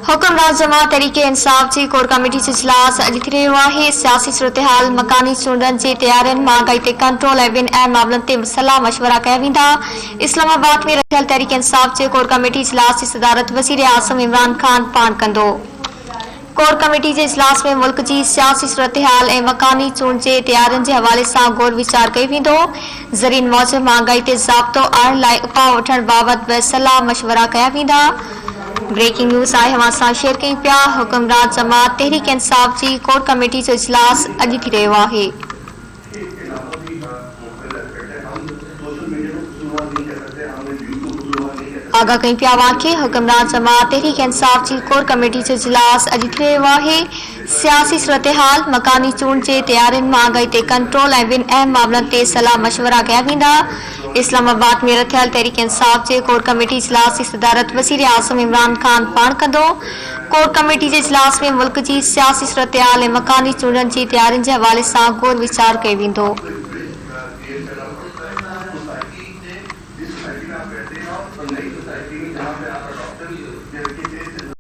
حڪمران جماعت تحريڪ انصاف جي ڪور ڪميٽي جو اجلاس اڄ ٿي رهيو آهي، سياسي صورتحال، مڪاني چونڊن جي تيارين، مهانگائي تي ڪنٽرول ۽ ٻين اهم معاملن تي صلاح مشورا ڪيا ويندا. اسلام آباد ۾ رٿيل تحريڪ انصاف جي ڪور ڪميٽي اجلاس جي صدارت وزيراعظم عمران خان پاڻ ڪندو. ڪور ڪميٽي جي اجلاس ۾ ملڪ جي سياسي صورتحال ۽ مڪاني چونڊ جي تيارين جي حوالي سان غور ويچار ڪيو ويندو. ذريعن موجب مهانگائي تي ضابطو آڻڻ لاء اپاء وٺڻ بابت به صلاح مشورا ڪيا ويندا. بريڪنگ نيوز آهي اوهان سان شيئر ڪيون پيا حڪمران جماعت تحريڪ انصاف جي ڪور ڪميٽي جو اجلاس اڄ ٿي رهيو آهي. آگاهه ڪيون پيا اوهان کي حڪمران جماعت تحريڪ انصاف جي ڪور ڪميٽي جو اجلاس اڄ ٿي رهيو آهي سياسي صورتحال، مڪاني چونڊ جي تيارين، مهانگائي تي ڪنٽرول ۽ ٻين اهم معاملن تي صلاح مشورا ڪيا ويندا. اسلام آباد ۾ رٿيل تحريڪ انصاف جي ڪور ڪميٽي اجلاس جي صدارت وزيراعظم عمران خان پاڻ ڪندو. ڪور ڪميٽي جي اجلاس ۾ ملڪ جي سياسي صورتحال ۽ مڪاني چونڊن جي تيارين جي حوالي سان غور ويچار ڪيو ويندو. जिस सोसाइटी में आप रहते हैं और नई सोसाइटी में जहाँ पे आप अडॉप्शन के फेज से